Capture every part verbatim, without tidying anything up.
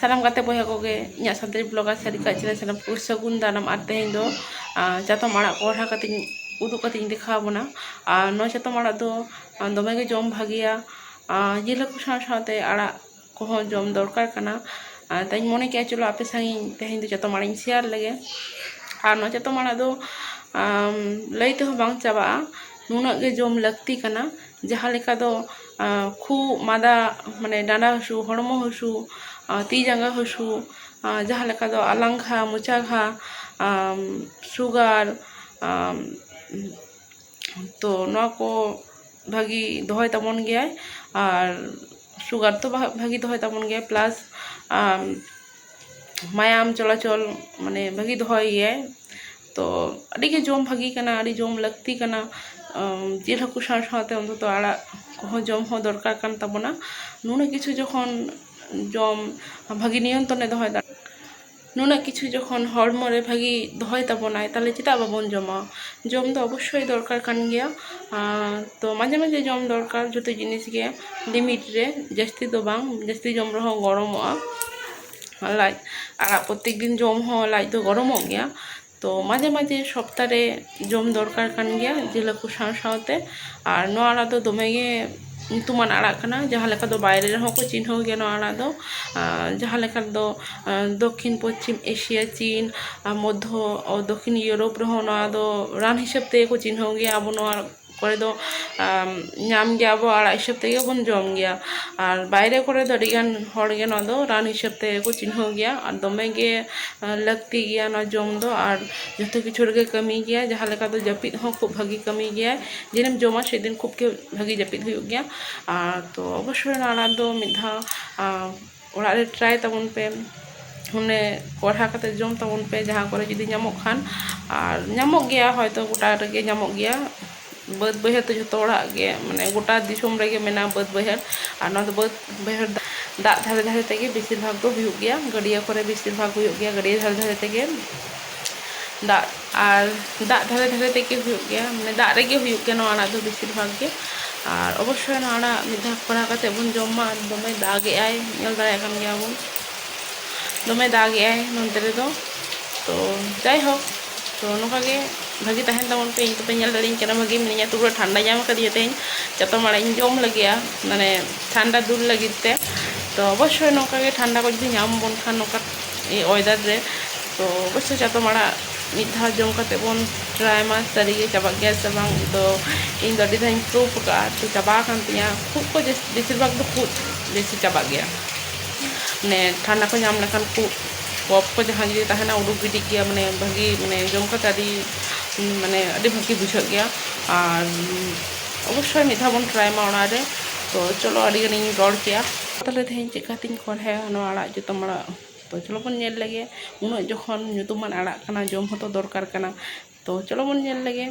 ᱥᱟᱱᱟᱢ ᱜᱟᱛᱮ ᱵᱚᱭᱦᱟ ᱠᱚᱜᱮ ᱤᱧᱟᱹᱜ ᱥᱟᱱᱛᱟᱲᱤ blogger ᱥᱟᱹᱨᱤ ᱠᱟᱡ channel ᱥᱟᱱᱟᱢ ᱠᱚ ᱥᱟᱹᱜᱩᱱ ᱫᱟᱨᱟᱢ᱾ ᱟᱨ ᱛᱮᱦᱮᱧ ᱫᱚ, ᱟᱸ, ᱪᱟᱛᱚᱢ ᱟᱲᱟᱜ ᱠᱚᱦᱲᱟ ᱠᱟᱛᱮᱧ ᱩᱫᱩᱜ ᱠᱟᱛᱮᱧ ᱫᱮᱠᱷᱟᱣ ᱟᱵᱚᱱᱟ᱾ ᱟᱨ ᱱᱚᱣᱟ ᱪᱟᱛᱚᱢ ᱟᱲᱟᱜ ᱫᱚ, ᱟᱸ, ᱫᱚᱢᱮ ᱜᱮ ᱡᱚᱢ ᱵᱷᱟᱜᱮᱭᱟ᱾ ᱟᱸ, ᱡᱤᱞ ᱦᱟᱹᱠᱩ ᱥᱟᱶ ᱥᱟᱶᱛᱮ ᱟᱲᱟᱜ ᱠᱚᱦᱚᱸ ᱡᱚᱢ ᱫᱚᱨᱠᱟᱨ ᱠᱟᱱᱟ᱾ ᱟᱨ ᱛᱟᱧ ᱢᱚᱱᱮ ᱠᱮᱜᱼᱟ, ᱪᱚᱞᱚ ᱟᱯᱮ ᱥᱟᱶ ᱤᱧ ᱛᱮᱦᱮᱧ ᱫᱚ ᱪᱟᱛᱚᱢ ᱟᱲᱟᱜ ᱤᱧ share ᱞᱮᱜᱮ᱾ ᱟᱨ ᱱᱚᱣᱟ ᱪᱟᱛᱚᱢ ᱟᱲᱟᱜ ᱫᱚ, ᱟᱢ, ᱞᱟᱹᱭ ᱛᱮᱦᱚᱸ ᱵᱟᱝ ᱪᱟᱵᱟᱜᱼᱟ, ᱱᱩᱱᱟᱹᱜ ᱜᱮ ᱡᱚᱢ ᱞᱟᱹᱠᱛᱤ ᱠᱟᱱᱟ᱾ ᱡᱟᱦᱟᱸ ᱞᱮᱠᱟ ᱫᱚ, ᱟᱸ, ᱠᱷᱩᱜ ᱢᱟᱸᱫᱟ, ᱢᱟᱱᱮ ᱰᱟᱸᱰᱟ ᱦᱟᱹᱥᱩ, ᱦᱚᱲᱢᱚ ᱦᱟᱹᱥᱩ, ᱟᱸ, ᱛᱤ ᱡᱟᱸᱜᱟ ᱦᱟᱹᱥᱩ, ᱟᱸ, ᱡᱟᱦᱟᱸ ᱞᱮᱠᱟ ᱫᱚ ᱟᱞᱟᱝ ᱜᱷᱟ, ᱢᱚᱪᱟ ᱜᱷᱟ, ᱟᱢ, sugar, ᱟᱢ, ᱛᱚ ᱱᱚᱣᱟ ᱠᱚ ᱵᱷᱟᱹᱜᱤ ᱫᱚᱦᱚᱭ ᱛᱟᱵᱚᱱ ᱜᱮᱭᱟᱭ᱾ ᱟᱨ sugar ᱛᱚ ᱵᱷᱟ-, ᱵᱷᱟᱹᱜᱤ ᱫᱚᱦᱚᱭ ᱛᱟᱵᱚᱱ ᱜᱮᱭᱟᱭ, plus, ᱟᱢ, ᱢᱟᱭᱟᱢ ᱪᱚᱞᱟᱪᱚᱞ ᱢᱟᱱᱮ ᱵᱷᱟᱹᱜᱤ ᱫᱚᱦᱚᱭ ᱜᱮᱭᱟᱭ᱾ ᱛᱚ ᱟᱹᱰᱤ ᱜᱮ ᱡᱚᱢ ᱵᱷᱟᱹᱜᱤ ᱠᱟᱱᱟ, ᱟᱹᱰᱤ ᱡᱚᱢ ᱞᱟᱹᱠᱛᱤ ᱠᱟᱱᱟ᱾ ᱟᱢ, ᱡᱤᱞ ᱦᱟᱹᱠᱩ ᱥᱟᱶ ᱥᱟᱶᱛᱮ ᱚᱱᱛᱚᱛᱚ ᱟᱲᱟᱜ ᱠᱚᱦᱚᱸ ᱡᱚᱢ ᱦᱚᱸ ᱫᱚᱨᱠᱟᱨ ᱠᱟᱱ ᱛᱟᱵᱚᱱᱟ᱾ ᱱᱩᱱᱟᱹᱜ ᱠᱤᱪᱷᱩ ᱡᱚᱠᱷᱚᱱ ᱡᱚᱢ ᱵᱷᱟᱹᱜᱤ ᱱᱤᱭᱚᱱᱛᱨᱚᱱᱮ ᱫᱚᱦᱚᱭ ᱫᱟᱲᱮᱭᱟᱜᱼᱟ, ᱱᱩᱱᱟᱹᱜ ᱠᱤᱪᱷᱩ ᱡᱚᱠᱷᱚᱱ ᱦᱚᱲᱢᱚ ᱨᱮ ᱵᱷᱟᱹᱜᱤ ᱫᱚᱦᱚᱭ ᱛᱟᱵᱚᱱᱟᱭ, ᱛᱟᱦᱞᱮ ᱪᱮᱫᱟᱜ ᱵᱟᱵᱚᱱ ᱡᱚᱢᱟ? ᱡᱚᱢ ᱫᱚ ᱚᱵᱚᱥᱥᱳᱭ ᱫᱚᱨᱠᱟᱨ ᱠᱟᱱ ᱜᱮᱭᱟ᱾ ᱟᱨ ᱛᱚ ᱢᱟᱡᱷᱮ ᱢᱟᱡᱷᱮ ᱡᱚᱢ ᱫᱚᱨᱠᱟᱨ ᱡᱚᱛᱚ ᱡᱤᱱᱤᱥ ᱜᱮ, limit ᱨᱮ, ᱡᱟᱹᱥᱛᱤ ᱫᱚ ᱵᱟᱝ, ᱡᱟᱹᱥᱛᱤ ᱡᱚᱢ ᱨᱮᱦᱚᱸ ᱜᱚᱨᱚᱢᱚᱜᱼᱟ ᱞᱟᱡ᱾ ᱟᱲᱟᱜ ᱯᱨᱚᱛᱮᱠ ᱫᱤᱱ ᱡᱚᱢ ᱦᱚᱸ ᱞᱟᱡ ᱫᱚ ᱜᱚᱨᱚᱢᱚᱜ ᱜᱮᱭᱟ᱾ ᱛᱚ ᱢᱟᱡᱷᱮ ᱢᱟᱡᱷᱮ ᱥᱚᱯᱛᱟ ᱨᱮ ᱡᱚᱢ ᱫᱚᱨᱠᱟᱨ ᱠᱟᱱ ᱜᱮᱭᱟ ᱡᱤᱞ ᱦᱟᱹᱠᱩ ᱥᱟᱶ ᱥᱟᱶᱛᱮ᱾ ᱟᱨ ᱱᱚᱣᱟ ᱟᱲᱟᱜ ᱫᱚ ᱫᱚᱢᱮ ᱜᱮ ᱧᱩᱛᱩᱢᱟᱱ ᱟᱲᱟᱜ ᱠᱟᱱᱟ, ᱡᱟᱦᱟᱸ ᱞᱮᱠᱟ ᱫᱚ ᱵᱟᱭᱨᱮ ᱨᱮᱦᱚᱸ ᱠᱚ ᱪᱤᱱᱦᱟᱹᱣ ᱜᱮᱭᱟ ᱱᱚᱣᱟ ᱟᱲᱟᱜ ᱫᱚ᱾ ᱟᱨ ᱡᱟᱦᱟᱸ ᱞᱮᱠᱟ ᱫᱚ, ᱟᱨ ᱫᱚᱠᱠᱷᱤᱱ ᱯᱚᱪᱷᱤᱢ ᱮᱥᱤᱭᱟ, ᱪᱤᱱ, ᱟᱨ ᱢᱚᱫᱽᱫᱷᱚ, ᱚ, ᱫᱚᱠᱠᱷᱤᱱ ᱤᱭᱩᱨᱳᱯ ᱨᱮᱦᱚᱸ ᱱᱚᱣᱟ ᱫᱚ ᱨᱟᱱ ᱦᱤᱥᱟᱹᱵ ᱛᱮᱜᱮ ᱠᱚ ᱪᱤᱱᱦᱟᱹᱣ ᱜᱮᱭᱟ᱾ ᱟᱵᱚ ᱱᱚᱣᱟ ᱠᱚᱨᱮ ᱫᱚ, ᱟᱢ, ᱧᱟᱢ ᱜᱮᱭᱟ, ᱟᱵᱚ ᱟᱲᱟᱜ ᱦᱤᱥᱟᱹᱵ ᱛᱮᱜᱮ ᱵᱚᱱ ᱡᱚᱢ ᱜᱮᱭᱟ᱾ ᱟᱨ ᱵᱟᱭᱨᱮ ᱠᱚᱨᱮ ᱫᱚ ᱟᱹᱰᱤᱜᱟᱱ ᱦᱚᱲ ᱜᱮ ᱱᱚᱣᱟ ᱫᱚ ᱨᱟᱱ ᱦᱤᱥᱟᱹᱵ ᱛᱮᱜᱮ ᱠᱚ ᱪᱤᱱᱦᱟᱹᱣ ᱜᱮᱭᱟ᱾ ᱟᱨ ᱫᱚᱢᱮ ᱜᱮ, ᱟᱸ, ᱞᱟᱹᱠᱛᱤ ᱜᱮᱭᱟ ᱱᱚᱣᱟ ᱡᱚᱢ ᱫᱚ᱾ ᱟᱨ ᱡᱚᱛᱚ ᱠᱤᱪᱷᱩ ᱨᱮᱜᱮ ᱠᱟᱹᱢᱤ ᱜᱮᱭᱟ, ᱡᱟᱦᱟᱸ ᱞᱮᱠᱟ ᱫᱚ ᱡᱟᱹᱯᱤᱫ ᱦᱚᱸ ᱠᱷᱩᱵ ᱵᱷᱟᱹᱜᱤ ᱠᱟᱹᱢᱤ ᱜᱮᱭᱟᱭ᱾ ᱡᱮᱫᱤᱱᱮᱢ ᱡᱚᱢᱟ ᱥᱮᱫᱤᱱ ᱠᱷᱩᱵ ᱜᱮ ᱵᱷᱟᱹᱜᱤ ᱡᱟᱹᱯᱤᱫ ᱦᱩᱭᱩᱜ ᱜᱮᱭᱟ᱾ ᱟᱨ ᱛᱚ ᱚᱵᱚᱥᱥᱳᱭ ᱱᱚᱣᱟ ᱟᱲᱟᱜ ᱫᱚ ᱢᱤᱫ ᱫᱷᱟᱣ, ᱟᱸ, ᱚᱲᱟᱜ ᱨᱮ try ᱛᱟᱵᱚᱱ ᱯᱮ, ᱢᱟᱱᱮ ᱠᱚᱲᱦᱟ ᱠᱟᱛᱮ ᱡᱚᱢ ᱛᱟᱵᱚᱱ ᱯᱮ, ᱡᱟᱦᱟᱸ ᱠᱚᱨᱮ ᱡᱩᱫᱤ ᱧᱟᱢᱚᱜ ᱠᱷᱟᱱ᱾ ᱟᱨ ᱧᱟᱢᱚᱜ ᱜᱮᱭᱟ, ᱦᱚᱭᱛᱳ ᱜᱚᱴᱟ ᱨᱮᱜᱮ ᱧᱟᱢᱚᱜ ᱜᱮᱭᱟ, ᱵᱟᱹᱫᱽ ᱵᱟᱹᱭᱦᱟᱹᱲ ᱛᱚ ᱡᱷᱚᱛᱚ ᱦᱚᱲᱟᱜ ᱜᱮ, ᱢᱟᱱᱮ ᱜᱚᱴᱟ ᱫᱤᱥᱚᱢ ᱨᱮᱜᱮ ᱢᱮᱱᱟᱜᱼᱟ ᱵᱟᱹᱫᱽ ᱵᱟᱹᱭᱦᱟᱹᱲ᱾ ᱟᱨ ᱱᱚᱣᱟ ᱫᱚ ᱵᱟᱹᱫᱽ ᱵᱟᱹᱭᱦᱟᱹᱲ ᱫᱟᱜ ᱫᱷᱟᱨᱮ ᱫᱷᱟᱨᱮ ᱛᱮᱜᱮ ᱵᱮᱥᱤᱨ ᱵᱷᱟᱜᱽ ᱫᱚ ᱦᱩᱭᱩᱜ ᱜᱮᱭᱟ, ᱜᱟᱹᱰᱭᱟᱹ ᱠᱚᱨᱮ ᱵᱮᱥᱤᱨ ᱵᱷᱟᱜᱽ ᱦᱩᱭᱩᱜ ᱜᱮᱭᱟ, ᱜᱟᱹᱰᱭᱟᱹ ᱫᱷᱟᱨᱮ ᱫᱷᱟᱨᱮ ᱛᱮᱜᱮ ᱫᱟᱜ᱾ ᱟᱨ ᱫᱟᱜ ᱫᱷᱟᱨᱮ ᱫᱷᱟᱨᱮ ᱛᱮᱜᱮ ᱦᱩᱭᱩᱜ ᱜᱮᱭᱟ, ᱢᱟᱱᱮ ᱫᱟᱜ ᱨᱮᱜᱮ ᱦᱩᱭᱩᱜ ᱜᱮᱭᱟ ᱱᱚᱣᱟ ᱟᱲᱟᱜ ᱫᱚ ᱵᱮᱥᱤᱨ ᱵᱷᱟᱜᱽ ᱜᱮ᱾ ᱟᱨ ᱚᱵᱚᱥᱥᱳᱭ ᱱᱚᱣᱟ ᱟᱲᱟᱜ ᱢᱤᱫ ᱫᱷᱟᱣ ᱠᱚᱨᱟᱣ ᱠᱟᱛᱮ ᱵᱚᱱ ᱡᱚᱢ ᱢᱟ᱾ ᱟᱨ ᱫᱚᱢᱮ ᱫᱟᱜ ᱮᱜᱼᱟᱭ, ᱧᱮᱞ ᱫᱟᱲᱮᱭᱟᱜ ᱠᱟᱱ ᱜᱮᱭᱟ ᱵᱚᱱ᱾ ᱫᱚᱢᱮ ᱫᱟᱜᱮᱜᱼᱟᱭ ᱱᱚᱱᱛᱮ ᱨᱮᱫᱚ᱾ ᱛᱚ ᱡᱟᱭᱦᱳᱠ, ᱛᱚ ᱱᱚᱝᱠᱟ ᱜᱮ ᱵᱷᱟᱹᱜᱤ ᱛᱟᱦᱮᱱ ᱛᱟᱵᱚᱱ ᱯᱮ᱾ ᱤᱧ ᱫᱚᱯᱮ ᱧᱮᱞ ᱫᱟᱲᱮᱭᱟᱹᱧ ᱠᱟᱱᱟ, ᱵᱷᱟᱹᱜᱤ ᱢᱤᱱᱟᱹᱧᱟ᱾ ᱛᱚᱵᱩ ᱴᱷᱟᱱᱰᱟ ᱧᱟᱢ ᱠᱟᱫᱤᱧᱟ ᱛᱮᱦᱮᱧ᱾ ᱪᱟᱛᱚᱢ ᱟᱲᱟᱜ ᱤᱧ ᱡᱚᱢ ᱞᱟᱹᱜᱤᱫᱼᱟ, ᱢᱟᱱᱮ ᱴᱷᱟᱱᱰᱟ ᱫᱩᱞ ᱞᱟᱹᱜᱤᱫ ᱛᱮ᱾ ᱛᱚ ᱚᱵᱚᱥᱥᱳᱭ ᱱᱚᱝᱠᱟ ᱜᱮ ᱴᱷᱟᱱᱰᱟ ᱠᱚ ᱡᱩᱫᱤ ᱧᱟᱢ ᱵᱚᱱ ᱠᱷᱟᱱ ᱱᱚᱝᱠᱟ ᱚᱭᱮᱫᱟᱨ ᱨᱮ, ᱛᱚ ᱚᱵᱚᱥᱥᱳᱭ ᱪᱟᱛᱚᱢ ᱟᱲᱟᱜ ᱢᱤᱫ ᱫᱷᱟᱣ ᱡᱚᱢ ᱠᱟᱛᱮ ᱵᱚᱱ ᱴᱨᱟᱭ ᱢᱟ, ᱥᱟᱹᱨᱤᱜᱮ ᱪᱟᱵᱟᱜ ᱜᱮᱭᱟ ᱥᱮ ᱵᱟᱝ᱾ ᱤᱧ ᱫᱚ, ᱤᱧ ᱫᱚ ᱟᱹᱰᱤ ᱫᱷᱟᱣ ᱤᱧ ᱯᱨᱩᱵᱷ ᱟᱠᱟᱫᱼᱟ, ᱛᱚ ᱪᱟᱵᱟ ᱟᱠᱟᱱ ᱛᱤᱧᱟ᱾ ᱠᱷᱩᱜ ᱠᱚ ᱡᱟᱹᱥ-, ᱵᱮᱥᱤᱨ ᱵᱷᱟᱜᱽ ᱫᱚ ᱠᱷᱩᱜ ᱵᱮᱥᱤ ᱪᱟᱵᱟᱜ ᱜᱮᱭᱟ, ᱢᱟᱱᱮ ᱴᱷᱟᱱᱰᱟ ᱠᱚ ᱧᱟᱢ ᱞᱮᱠᱷᱟᱱ ᱠᱷᱩᱜ, ᱠᱚᱯᱷ ᱠᱚ ᱡᱟᱦᱟᱸ ᱡᱩᱫᱤ ᱛᱟᱦᱮᱱᱟ, ᱩᱰᱩᱠ ᱜᱤᱰᱤᱜ ᱜᱮᱭᱟ᱾ ᱢᱟᱱᱮ ᱵᱷᱟᱹᱜᱤ, ᱢᱟᱱᱮ ᱡᱚᱢ ᱠᱟᱛᱮ ᱟᱹᱰᱤ, ᱢᱟᱱᱮ ᱟᱹᱰᱤ ᱵᱷᱟᱹᱜᱤ ᱵᱩᱡᱷᱟᱹᱜ ᱜᱮᱭᱟ᱾ ᱟᱨ ᱚᱵᱚᱥᱥᱳᱭ ᱢᱤᱫ ᱫᱷᱟᱣ ᱵᱚᱱ ᱴᱨᱟᱭ ᱢᱟ ᱚᱲᱟᱜ ᱨᱮ᱾ ᱛᱚ ᱪᱚᱞᱚ, ᱟᱹᱰᱤ ᱜᱟᱱᱤᱧ ᱨᱚᱲ ᱠᱮᱜᱼᱟ᱾ ᱛᱟᱦᱚᱞᱮ ᱛᱮᱦᱮᱧ ᱪᱮᱫ ᱞᱮᱠᱟᱛᱤᱧ ᱠᱚᱨᱦᱟᱭᱟ ᱱᱚᱣᱟ ᱟᱲᱟᱜ, ᱪᱟᱛᱚᱢ ᱟᱲᱟᱜ᱾ ᱛᱚ ᱪᱚᱞᱚ ᱵᱚᱱ ᱧᱮᱞ ᱞᱮᱜᱮ, ᱩᱱᱟᱹᱜ ᱡᱚᱠᱷᱚᱱ ᱧᱩᱛᱩᱢᱟᱱ ᱟᱲᱟᱜ ᱠᱟᱱᱟ, ᱡᱚᱢ ᱦᱚᱸᱛᱚ ᱫᱚᱨᱠᱟᱨ ᱠᱟᱱᱟ᱾ ᱛᱚ ᱪᱚᱞᱚ ᱵᱚᱱ ᱧᱮᱞ ᱞᱮᱜᱮ᱾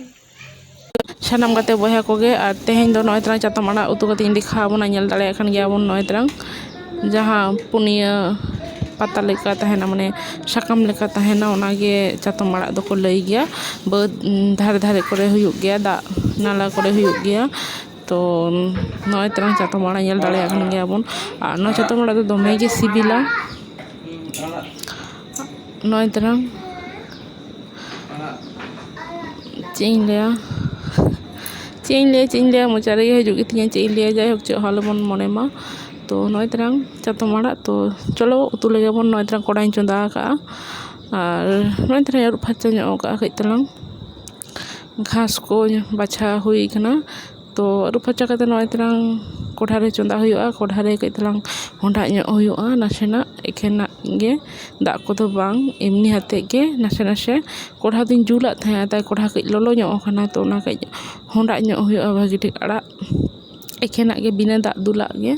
ᱥᱟᱱᱟᱢ ᱜᱟᱛᱮ ᱵᱚᱭᱦᱟ ᱠᱚᱜᱮ, ᱟᱨ ᱛᱮᱦᱮᱧ ᱫᱚ ᱱᱚᱜᱼᱚᱭ ᱛᱟᱨᱟ ᱪᱟᱛᱚᱢ ᱟᱲᱟᱜ ᱩᱛᱩ ᱠᱟᱛᱮ ᱤᱧ ᱫᱮᱠᱷᱟᱣ ᱟᱵᱚᱱᱟ᱾ ᱧᱮᱞ ᱫᱟᱲᱮᱭᱟᱜ ᱠᱟᱱ ᱜᱮᱭᱟ ᱵᱚᱱ ᱱᱚᱜᱼᱚᱭ ᱛᱟᱨᱟ ᱡᱟᱦᱟᱸ ᱯᱩᱱᱭᱟᱹ ᱯᱟᱛᱟ ᱞᱮᱠᱟ ᱛᱟᱦᱮᱱᱟ, ᱢᱟᱱᱮ ᱥᱟᱠᱟᱢ ᱞᱮᱠᱟ ᱛᱟᱦᱮᱱᱟ, ᱚᱱᱟᱜᱮ ᱪᱟᱛᱚᱢ ᱟᱲᱟᱜ ᱫᱚᱠᱚ ᱞᱟᱹᱭ ᱜᱮᱭᱟ᱾ ᱵᱟᱹᱫᱽ ᱫᱷᱟᱨᱮ ᱫᱷᱟᱨᱮ ᱠᱚᱨᱮ ᱦᱩᱭᱩᱜ ᱜᱮᱭᱟ, ᱫᱟᱜ ᱱᱟᱞᱟ ᱠᱚᱨᱮ ᱦᱩᱭᱩᱜ ᱜᱮᱭᱟ᱾ ᱛᱚ ᱱᱚᱜᱼᱚᱭ ᱛᱟᱨᱟ ᱪᱟᱛᱚᱢ ᱟᱲᱟᱜ ᱧᱮᱞ ᱫᱟᱲᱮᱭᱟᱜ ᱠᱟᱱ ᱜᱮᱭᱟ ᱵᱚᱱ, ᱟᱨ ᱱᱚᱣᱟ ᱪᱟᱛᱚᱢ ᱟᱲᱟᱜ ᱫᱚ ᱫᱚᱢᱮ ᱜᱮ ᱥᱤᱵᱤᱞᱟ᱾ ᱱᱚᱜᱼᱚᱭ ᱛᱟᱨᱟ ᱪᱮᱫ ᱤᱧ ᱞᱟᱹᱭᱟ, ᱪᱮᱫ ᱤᱧ ᱞᱟᱹᱭᱟ, ᱪᱮᱫ ᱤᱧ ᱞᱟᱹᱭᱟ, ᱢᱚᱪᱟ ᱨᱮᱜᱮ ᱦᱤᱡᱩᱜ ᱜᱮᱛᱤᱧᱟ ᱪᱮᱫ ᱤᱧ ᱞᱟᱹᱭᱟ᱾ ᱡᱟᱭᱦᱳᱠ, ᱪᱮᱫ ᱦᱚᱸ ᱟᱞᱚᱵᱚᱱ ᱢᱚᱱᱮ ᱢᱟ᱾ ᱛᱚ ᱱᱚᱜᱼᱚᱭ ᱛᱟᱨᱟᱝ ᱪᱟᱛᱚᱢ ᱟᱲᱟᱜ, ᱛᱚ ᱪᱚᱞᱚ ᱩᱛᱩ ᱞᱮᱜᱮ ᱵᱚᱱ᱾ ᱱᱚᱜᱼᱚᱭ ᱛᱟᱨᱟᱝ ᱠᱚᱲᱟᱧ ᱪᱚᱸᱫᱟ ᱟᱠᱟᱫᱼᱟ, ᱟᱨ ᱱᱚᱜᱼᱚᱭ ᱛᱟᱨᱟᱝ ᱟᱹᱨᱩᱵ ᱯᱷᱟᱨᱪᱟ ᱧᱚᱜ ᱟᱠᱟᱫᱼᱟ ᱠᱟᱹᱡ ᱛᱟᱞᱟᱝ᱾ ᱜᱷᱟᱥ ᱠᱚ ᱵᱟᱪᱷᱟᱣ ᱦᱩᱭ ᱠᱟᱱᱟ᱾ ᱛᱚ ᱟᱹᱨᱩᱵ ᱯᱷᱟᱨᱪᱟ ᱠᱟᱛᱮ ᱱᱚᱜᱼᱚᱭ ᱛᱟᱨᱟᱝ ᱠᱚᱲᱦᱟ ᱨᱮ ᱪᱚᱸᱫᱟ ᱦᱩᱭᱩᱜᱼᱟ᱾ ᱠᱚᱲᱦᱟ ᱨᱮ ᱠᱟᱹᱡ ᱛᱟᱞᱟᱝ ᱦᱚᱸᱰᱟᱜ ᱧᱚᱜ ᱦᱩᱭᱩᱜᱼᱟ, ᱱᱟᱥᱮᱱᱟᱜ, ᱮᱠᱷᱮᱱᱟᱜ ᱜᱮ, ᱫᱟᱜ ᱠᱚᱫᱚ ᱵᱟᱝ, ᱮᱢᱱᱤ ᱟᱛᱮᱫ ᱜᱮ ᱱᱟᱥᱮ ᱱᱟᱥᱮ᱾ ᱠᱚᱲᱦᱟ ᱫᱚᱧ ᱡᱩᱞᱟᱜ ᱛᱟᱦᱮᱸᱜᱼᱟ, ᱛᱟᱭ ᱠᱚᱲᱦᱟ ᱠᱟᱹᱡ ᱞᱚᱞᱚ ᱧᱚᱜ ᱟᱠᱟᱱᱟ, ᱛᱚ ᱚᱱᱟ ᱠᱟᱹᱡ ᱦᱚᱸᱰᱟᱜ ᱧᱚᱜ ᱦᱩᱭᱩᱜᱼᱟ ᱵᱷᱟᱹᱜᱤ ᱴᱷᱤᱠ ᱟᱲᱟᱜ᱾ ᱮᱠᱷᱮᱱᱟᱜ ᱜᱮ, ᱵᱤᱱᱟᱹ ᱫᱟᱜ ᱫᱩᱞᱟᱜ ᱜᱮ,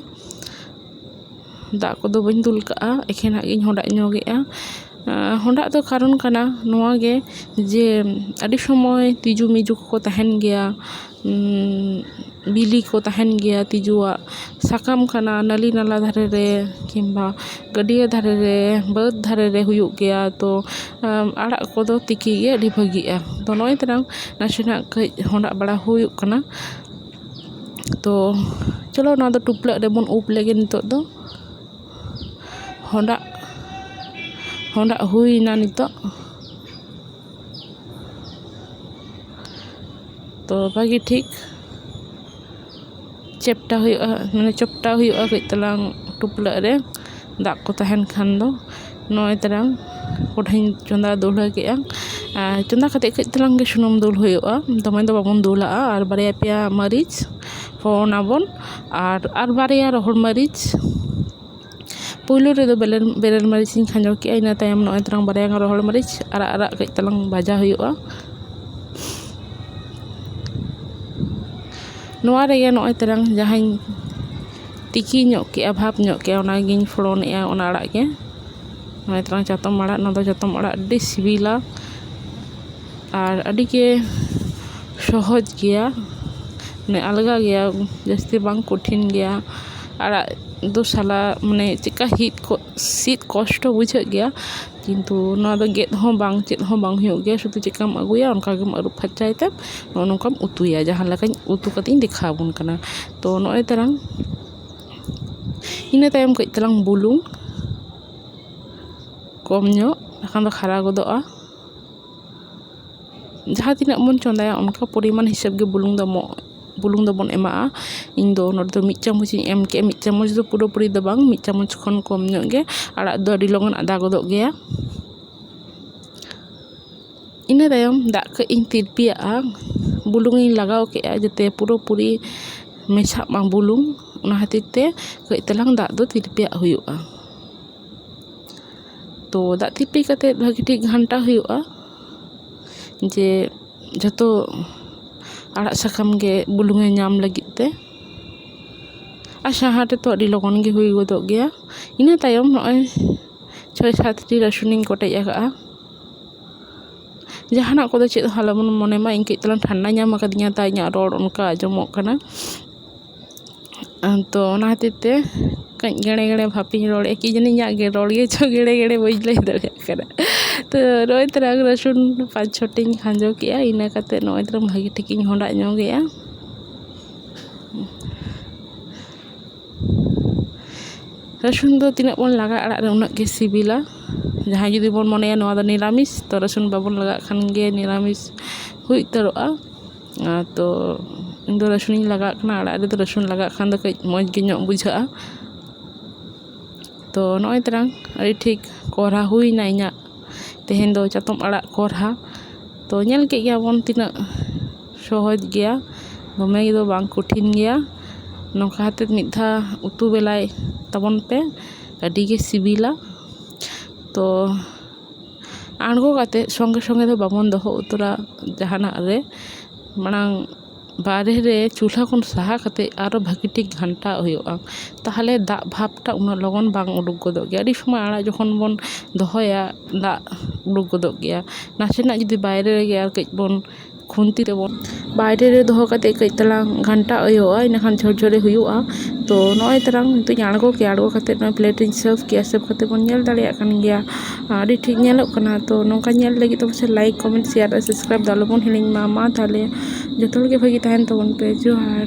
ᱫᱟᱜ ᱠᱚᱫᱚ ᱵᱟᱹᱧ ᱫᱩᱞ ᱠᱟᱜᱼᱟ, ᱮᱠᱷᱮᱱᱟᱜ ᱜᱤᱧ ᱦᱚᱸᱰᱟᱜ ᱧᱚᱜᱮᱜᱼᱟ᱾ ᱟᱸ, ᱦᱚᱸᱰᱟᱜ ᱫᱚ ᱠᱟᱨᱚᱱ ᱠᱟᱱᱟ ᱱᱚᱣᱟ ᱜᱮ ᱡᱮ ᱟᱹᱰᱤ ᱥᱚᱢᱚᱭ ᱛᱤᱡᱩ ᱢᱤᱡᱩ ᱠᱚᱠᱚ ᱛᱟᱦᱮᱱ ᱜᱮᱭᱟ, ᱩᱸ, ᱵᱤᱞᱤ ᱠᱚ ᱛᱟᱦᱮᱱ ᱜᱮᱭᱟ ᱛᱤᱡᱩᱣᱟᱜ᱾ ᱥᱟᱠᱟᱢ ᱠᱟᱱᱟ, ᱱᱟᱹᱞᱤ ᱱᱟᱞᱟ ᱫᱷᱟᱨᱮ ᱨᱮ ᱠᱤᱝᱵᱟ ᱜᱟᱹᱰᱭᱟᱹ ᱫᱷᱟᱨᱮ ᱨᱮ, ᱵᱟᱹᱫᱽ ᱫᱷᱟᱨᱮ ᱨᱮ ᱦᱩᱭᱩᱜ ᱜᱮᱭᱟ, ᱛᱚ, ᱟᱸ, ᱟᱲᱟᱜ ᱠᱚᱫᱚ ᱛᱤᱠᱤ ᱜᱮ ᱟᱹᱰᱤ ᱵᱷᱟᱹᱜᱤᱜᱼᱟ᱾ ᱛᱚ ᱱᱚᱜᱼᱚᱭ ᱛᱟᱨᱟᱝ ᱱᱟᱥᱮᱱᱟᱜ ᱠᱟᱹᱡ ᱦᱚᱸᱰᱟᱜ ᱵᱟᱲᱟ ᱦᱩᱭᱩᱜ ᱠᱟᱱᱟ᱾ ᱛᱚ ᱪᱚᱞᱚ, ᱱᱚᱣᱟ ᱫᱚ ᱴᱩᱯᱞᱟᱹᱜ ᱨᱮᱵᱚᱱ ᱩᱵ ᱞᱮᱜᱮ ᱱᱤᱛᱚᱜ ᱫᱚ᱾ ᱦᱚᱸᱰᱟᱜ ᱦᱚᱸᱰᱟᱜ ᱦᱩᱭᱱᱟ ᱱᱤᱛᱚᱜ᱾ ᱛᱚ ᱵᱷᱟᱹᱜᱤ ᱴᱷᱤᱠ ᱪᱮᱯᱴᱟ ᱦᱩᱭᱩᱜᱼᱟ, ᱢᱟᱱᱮ ᱪᱚᱯᱴᱟ ᱦᱩᱭᱩᱜᱼᱟ ᱠᱟᱹᱡ ᱛᱟᱞᱟᱝ ᱴᱩᱯᱞᱟᱹᱜ ᱨᱮ ᱫᱟᱜ ᱠᱚ ᱛᱟᱦᱮᱱ ᱠᱷᱟᱱ ᱫᱚ᱾ ᱱᱚᱜᱼᱚᱭ ᱛᱟᱞᱟᱝ ᱠᱚᱲᱦᱟᱧ ᱪᱚᱸᱫᱟ ᱫᱩᱞᱦᱟᱹ ᱠᱮᱜᱼᱟ᱾ ᱟᱨ ᱪᱚᱸᱫᱟ ᱠᱟᱛᱮ ᱠᱟᱹᱡ ᱛᱟᱞᱟᱝ ᱜᱮ ᱥᱩᱱᱩᱢ ᱫᱩᱞ ᱦᱩᱭᱩᱜᱼᱟ, ᱫᱚᱢᱮ ᱫᱚ ᱵᱟᱵᱚᱱ ᱫᱩᱞᱟᱜᱼᱟ᱾ ᱟᱨ ᱵᱟᱨᱭᱟ ᱯᱮᱭᱟ ᱢᱟᱹᱨᱤᱪ ᱯᱷᱚᱲᱚᱱ ᱟᱵᱚᱱ, ᱟᱨ, ᱟᱨ ᱵᱟᱨᱭᱟ ᱨᱚᱦᱚᱲ ᱢᱟᱹᱨᱤᱪ᱾ ᱯᱩᱭᱞᱩ ᱨᱮᱫᱚ ᱵᱮᱨᱮᱞ, ᱵᱮᱨᱮᱞ ᱢᱟᱹᱨᱤᱪ ᱤᱧ ᱠᱷᱟᱸᱡᱚ ᱠᱮᱜᱼᱟ, ᱤᱱᱟᱹ ᱛᱟᱭᱚᱢ ᱱᱚᱜᱼᱚᱭ ᱛᱟᱞᱟᱝ ᱵᱟᱨᱭᱟ ᱜᱟᱱ ᱨᱚᱦᱚᱲ ᱢᱟᱹᱨᱤᱪ ᱟᱨᱟᱜ ᱟᱨᱟᱜ ᱠᱟᱹᱡ ᱛᱟᱞᱟᱝ ᱵᱷᱟᱡᱟ ᱦᱩᱭᱩᱜᱼᱟ᱾ ᱱᱚᱣᱟ ᱨᱮᱜᱮ ᱱᱚᱜᱼᱚᱭ ᱛᱟᱞᱟᱝ ᱡᱟᱦᱟᱸᱧ ᱛᱤᱠᱤ ᱧᱚᱜ ᱠᱮᱜᱼᱟ, ᱵᱷᱟᱯ ᱧᱚᱜ ᱠᱮᱜᱼᱟ, ᱚᱱᱟᱜᱤᱧ ᱯᱷᱚᱲᱚᱱᱮᱜᱼᱟ, ᱚᱱᱟ ᱟᱲᱟᱜ ᱜᱮ᱾ ᱱᱚᱜᱼᱚᱭ ᱛᱟᱞᱟᱝ ᱪᱟᱛᱚᱢ ᱟᱲᱟᱜ, ᱱᱚᱣᱟ ᱫᱚ ᱪᱟᱛᱚᱢ ᱟᱲᱟᱜ ᱟᱹᱰᱤ ᱥᱤᱵᱤᱞᱟ ᱟᱨ ᱟᱹᱰᱤ ᱜᱮ ᱥᱚᱦᱚᱡᱽ ᱜᱮᱭᱟ, ᱢᱟᱱᱮ ᱟᱞᱜᱟ ᱜᱮᱭᱟ, ᱡᱟᱹᱥᱛᱤ ᱵᱟᱝ ᱠᱚᱴᱷᱤᱱ ᱜᱮᱭᱟ᱾ ᱟᱲᱟᱜ ᱫᱚ ᱥᱟᱞᱟ, ᱢᱟᱱᱮ ᱪᱮᱫᱠᱟ ᱦᱤᱫ ᱠᱚ, ᱥᱤᱫ ᱠᱚᱥᱴᱚ ᱵᱩᱡᱷᱟᱹᱜ ᱜᱮᱭᱟ, ᱠᱤᱱᱛᱩ ᱱᱚᱣᱟ ᱫᱚ ᱜᱮᱫ ᱦᱚᱸ ᱵᱟᱝ, ᱪᱮᱫ ᱦᱚᱸ ᱵᱟᱝ ᱦᱩᱭᱩᱜ ᱜᱮᱭᱟ᱾ ᱥᱩᱫᱷᱩ ᱪᱮᱫᱠᱟᱢ ᱟᱹᱜᱩᱭᱟ, ᱚᱱᱠᱟ ᱜᱮᱢ ᱟᱹᱨᱩᱵ ᱯᱷᱟᱨᱪᱟᱭ ᱛᱮ ᱱᱚᱜᱼᱚ ᱱᱚᱝᱠᱟᱢ ᱩᱛᱩᱭᱟ, ᱡᱟᱦᱟᱸ ᱞᱮᱠᱟᱧ ᱩᱛᱩ ᱠᱟᱛᱮᱧ ᱫᱮᱠᱷᱟᱣ ᱟᱵᱚᱱ ᱠᱟᱱᱟ᱾ ᱛᱚ ᱱᱚᱜᱼᱚᱭ ᱛᱟᱞᱟᱝ ᱤᱱᱟᱹ ᱛᱟᱭᱚᱢ ᱠᱟᱹᱡ ᱛᱟᱞᱟᱝ ᱵᱩᱞᱩᱝ ᱠᱚᱢ ᱧᱚᱜ, ᱵᱟᱠᱷᱟᱱ ᱫᱚ ᱠᱷᱟᱨᱟ ᱜᱚᱫᱚᱜᱼᱟ᱾ ᱡᱟᱦᱟᱸ ᱛᱤᱱᱟᱹᱜ ᱵᱚᱱ ᱪᱚᱸᱫᱟᱭᱟ, ᱚᱱᱠᱟ ᱯᱚᱨᱤᱢᱟᱱ ᱦᱤᱥᱟᱹᱵ ᱜᱮ ᱵᱩᱞᱩᱝ ᱫᱚ ᱢᱚ-, ᱵᱩᱞᱩᱝ ᱫᱚᱵᱚᱱ ᱮᱢᱟᱜᱼᱟ᱾ ᱤᱧ ᱫᱚ ᱱᱚᱰᱮ ᱫᱚ ᱢᱤᱫ ᱪᱟᱢᱚᱪ ᱤᱧ ᱮᱢ ᱠᱮᱜᱼᱟ, ᱢᱤᱫ ᱪᱟᱢᱚᱪ ᱫᱚ ᱯᱩᱨᱟᱹᱯᱩᱨᱤ ᱫᱚ ᱵᱟᱝ, ᱢᱤᱫ ᱪᱟᱢᱚᱪ ᱠᱷᱚᱱ ᱠᱚᱢ ᱧᱚᱜ ᱜᱮ᱾ ᱟᱲᱟᱜ ᱫᱚ ᱟᱹᱰᱤ ᱞᱚᱜᱚᱱ ᱟᱫᱟ ᱜᱚᱫᱚᱜ ᱜᱮᱭᱟ᱾ ᱤᱱᱟᱹ ᱛᱟᱭᱚᱢ ᱫᱟᱜ ᱠᱟᱹᱡ ᱤᱧ ᱛᱤᱨᱯᱤᱭᱟᱜᱼᱟ, ᱵᱩᱞᱩᱝ ᱤᱧ ᱞᱟᱜᱟᱣ ᱠᱮᱜᱼᱟ ᱡᱟᱛᱮ ᱯᱩᱨᱟᱹᱯᱩᱨᱤ ᱢᱮᱥᱟᱜ ᱢᱟ ᱵᱩᱞᱩᱝ, ᱚᱱᱟ ᱠᱷᱟᱹᱛᱤᱨ ᱛᱮ ᱠᱟᱹᱡ ᱛᱟᱞᱟᱝ ᱫᱟᱜ ᱫᱚ ᱛᱤᱨᱯᱤᱭᱟᱜ ᱦᱩᱭᱩᱜᱼᱟ᱾ ᱛᱚ ᱫᱟᱜ ᱛᱤᱨᱯᱤ ᱠᱟᱛᱮ ᱵᱷᱟᱹᱜᱤ ᱴᱷᱤᱠ ᱜᱷᱟᱱᱴᱟ ᱦᱩᱭᱩᱜᱼᱟ, ᱡᱮ ᱡᱷᱚᱛᱚ ᱟᱲᱟᱜ ᱥᱟᱠᱟᱢ ᱜᱮ ᱵᱩᱞᱩᱝ ᱮ ᱧᱟᱢ ᱞᱟᱹᱜᱤᱫ ᱛᱮ᱾ ᱟᱨ ᱥᱟᱦᱟᱱ ᱨᱮᱛᱚ ᱟᱹᱰᱤ ᱞᱚᱜᱚᱱ ᱜᱮ ᱦᱩᱭ ᱜᱚᱫᱚᱜ ᱜᱮᱭᱟ᱾ ᱤᱱᱟᱹ ᱛᱟᱭᱚᱢ ᱱᱚᱜᱼᱚᱭ ᱪᱷᱚᱭ ᱥᱟᱛ ᱴᱤ ᱨᱟᱹᱥᱩᱱᱤᱧ ᱠᱚᱴᱮᱡ ᱟᱠᱟᱫᱼᱟ᱾ ᱡᱟᱦᱟᱱᱟᱜ ᱠᱚᱫᱚ ᱪᱮᱫ ᱦᱚᱸ ᱟᱞᱚᱵᱚᱱ ᱢᱚᱱᱮ ᱢᱟ, ᱤᱧ ᱠᱟᱹᱡ ᱛᱟᱞᱟᱝ ᱴᱷᱟᱱᱰᱟ ᱧᱟᱢ ᱟᱠᱟᱫᱤᱧᱟ, ᱛᱟᱭ ᱤᱧᱟᱹᱜ ᱨᱚᱲ ᱚᱱᱠᱟ ᱟᱸᱡᱚᱢᱚᱜ ᱠᱟᱱᱟ᱾ ᱛᱚ ᱚᱱᱟ ᱠᱷᱟᱹᱛᱤᱨ ᱛᱮ ᱠᱟᱹᱡ ᱜᱮᱲᱮ ᱜᱮᱲᱮ ᱵᱷᱟᱵᱽ ᱤᱧ ᱨᱚᱲᱮᱫᱼᱟ, ᱠᱤ ᱡᱟᱹᱱᱤ ᱤᱧᱟᱹᱜ ᱜᱮ ᱨᱚᱲ ᱜᱮ ᱪᱚ ᱜᱮᱲᱮ ᱜᱮᱲᱮ ᱵᱟᱹᱧ ᱞᱟᱹᱭ ᱫᱟᱲᱮᱭᱟᱜ ᱠᱟᱱᱟ᱾ ᱛᱚ ᱱᱚᱜᱼᱚᱭ ᱛᱟᱞᱟᱝ ᱨᱟᱹᱥᱩᱱ ᱯᱟᱸᱪ ᱪᱷᱚᱴᱤᱧ ᱠᱷᱟᱸᱡᱚ ᱠᱮᱜᱼᱟ, ᱤᱱᱟᱹ ᱠᱟᱛᱮ ᱱᱚᱜᱼᱚᱭ ᱛᱟᱞᱟᱝ ᱵᱷᱟᱹᱜᱤ ᱴᱷᱤᱠ ᱤᱧ ᱦᱚᱸᱰᱟᱜ ᱧᱚᱜᱮᱜᱼᱟ᱾ ᱨᱟᱹᱥᱩᱱ ᱫᱚ ᱛᱤᱱᱟᱹᱜ ᱵᱚᱱ ᱞᱟᱜᱟᱣᱟ ᱟᱲᱟᱜ ᱨᱮ, ᱩᱱᱟᱹᱜ ᱜᱮ ᱥᱤᱵᱤᱞᱟ᱾ ᱡᱟᱦᱟᱸᱭ ᱡᱩᱫᱤ ᱵᱚᱱ ᱢᱚᱱᱮᱭᱟ ᱱᱚᱣᱟ ᱫᱚ ᱱᱤᱨᱟᱢᱤᱥ, ᱛᱚ ᱨᱟᱹᱥᱩᱱ ᱵᱟᱵᱚᱱ ᱞᱟᱜᱟᱜ ᱠᱷᱟᱱ ᱜᱮ ᱱᱤᱨᱟᱢᱤᱥ ᱦᱩᱭ ᱩᱛᱟᱹᱨᱚᱜᱼᱟ᱾ ᱟᱨ ᱛᱚ ᱤᱧ ᱫᱚ ᱨᱟᱹᱥᱩᱱᱤᱧ ᱞᱟᱜᱟᱜ ᱠᱟᱱᱟ᱾ ᱟᱲᱟᱜ ᱨᱮᱫᱚ ᱨᱟᱹᱥᱩᱱ ᱞᱟᱜᱟᱜ ᱠᱷᱟᱱ ᱫᱚ ᱠᱟᱹᱡ ᱢᱚᱡᱽ ᱜᱮ ᱧᱚᱜ ᱵᱩᱡᱷᱟᱹᱜᱼᱟ᱾ ᱛᱚ ᱱᱚᱜᱼᱚᱭ ᱛᱟᱨᱟᱝ ᱟᱹᱰᱤ ᱴᱷᱤᱠ ᱠᱚᱨᱦᱟ ᱦᱩᱭᱱᱟ ᱤᱧᱟᱹᱜ ᱛᱮᱦᱮᱧ ᱫᱚ ᱪᱟᱛᱚᱢ ᱟᱲᱟᱜ ᱠᱚᱨᱦᱟ᱾ ᱛᱚ ᱧᱮᱞ ᱠᱮᱫ ᱜᱮᱭᱟ ᱵᱚᱱ ᱛᱤᱱᱟᱹᱜ ᱥᱚᱦᱚᱡᱽ ᱜᱮᱭᱟ, ᱫᱚᱢᱮ ᱫᱚ ᱵᱟᱝ ᱠᱚᱴᱷᱤᱱ ᱜᱮᱭᱟ᱾ ᱱᱚᱝᱠᱟ ᱠᱟᱛᱮ ᱢᱤᱫ ᱫᱷᱟᱣ ᱩᱛᱩ ᱵᱮᱞᱟᱭ ᱛᱟᱵᱚᱱ ᱯᱮ, ᱟᱹᱰᱤ ᱜᱮ ᱥᱤᱵᱤᱞᱟ᱾ ᱛᱚ ᱟᱬᱜᱚ ᱠᱟᱛᱮ ᱥᱚᱸᱜᱮ ᱥᱚᱸᱜᱮ ᱫᱚ ᱵᱟᱵᱚᱱ ᱫᱚᱦᱚ ᱩᱛᱟᱹᱨᱟ ᱡᱟᱦᱟᱱᱟᱜ ᱨᱮ, ᱢᱟᱲᱟᱝ ᱵᱟᱨᱦᱮ ᱨᱮ ᱪᱩᱞᱦᱟᱹ ᱠᱷᱚᱱ ᱥᱟᱦᱟ ᱠᱟᱛᱮ ᱟᱨᱚ ᱵᱷᱟᱹᱜᱤ ᱴᱷᱤᱠ ᱜᱷᱟᱱᱴᱟᱣ ᱦᱩᱭᱩᱜᱼᱟ, ᱛᱟᱦᱚᱞᱮ ᱫᱟᱜ ᱵᱷᱟᱵᱽᱴᱟ ᱩᱱᱟᱹᱜ ᱞᱚᱜᱚᱱ ᱵᱟᱝ ᱩᱰᱩᱠ ᱜᱚᱫᱚᱜ ᱜᱮᱭᱟ᱾ ᱟᱹᱰᱤ ᱥᱚᱢᱚᱭ ᱟᱲᱟᱜ ᱡᱚᱠᱷᱚᱱ ᱵᱚᱱ ᱫᱚᱦᱚᱭᱟ, ᱫᱟᱜ ᱩᱰᱩᱠ ᱜᱚᱫᱚᱜ ᱜᱮᱭᱟ᱾ ᱱᱟᱥᱮᱱᱟᱜ ᱡᱩᱫᱤ ᱵᱟᱭᱨᱮ ᱨᱮᱜᱮ ᱟᱨ ᱠᱟᱹᱡ ᱵᱚᱱ ᱠᱷᱩᱱᱛᱤ ᱛᱮᱵᱚᱱ ᱵᱟᱭᱨᱮ ᱨᱮ ᱫᱚᱦᱚ ᱠᱟᱛᱮ ᱠᱟᱹᱡ ᱛᱟᱞᱟᱝ ᱜᱷᱟᱱᱴᱟ ᱦᱩᱭᱩᱜᱼᱟ, ᱤᱱᱟᱹᱠᱷᱟᱱ ᱡᱷᱚᱨᱡᱷᱚᱨᱮ ᱦᱩᱭᱩᱜᱼᱟ᱾ ᱛᱚ ᱱᱚᱜᱼᱚᱭ ᱛᱟᱞᱟᱝ ᱱᱤᱛᱚᱜ ᱤᱧ ᱟᱬᱜᱚ ᱠᱮᱜᱼᱟ, ᱟᱬᱜᱚ ᱠᱟᱛᱮ ᱱᱚᱜᱼᱚᱭ ᱯᱞᱮᱴ ᱨᱤᱧ ᱥᱟᱨᱵᱷ ᱠᱮᱜᱼᱟ, ᱥᱟᱨᱵᱷ ᱠᱟᱛᱮ ᱵᱚᱱ ᱧᱮᱞ ᱫᱟᱲᱮᱭᱟᱜ ᱠᱟᱱ ᱜᱮᱭᱟ, ᱟᱹᱰᱤ ᱴᱷᱤᱠ ᱧᱮᱞᱚᱜ ᱠᱟᱱᱟ᱾ ᱛᱚ ᱱᱚᱝᱠᱟ ᱧᱮᱞ ᱞᱟᱹᱜᱤᱫ ᱛᱮ ᱯᱟᱥᱮ ᱞᱟᱭᱤᱠ, ᱠᱚᱢᱮᱱᱴ, ᱥᱮᱭᱟᱨ ᱟᱨ ᱥᱟᱵᱥᱠᱨᱟᱭᱤᱵ ᱫᱚ ᱟᱞᱚᱵᱚᱱ ᱦᱤᱲᱤᱧ ᱢᱟ᱾ ᱢᱟ ᱛᱟᱦᱚᱞᱮ ᱡᱚᱛᱚ ᱦᱚᱲ ᱜᱮ ᱵᱷᱟᱹᱜᱤ ᱛᱟᱦᱮᱱ ᱛᱟᱵᱚᱱ ᱯᱮ᱾ ᱡᱚᱦᱟᱨ᱾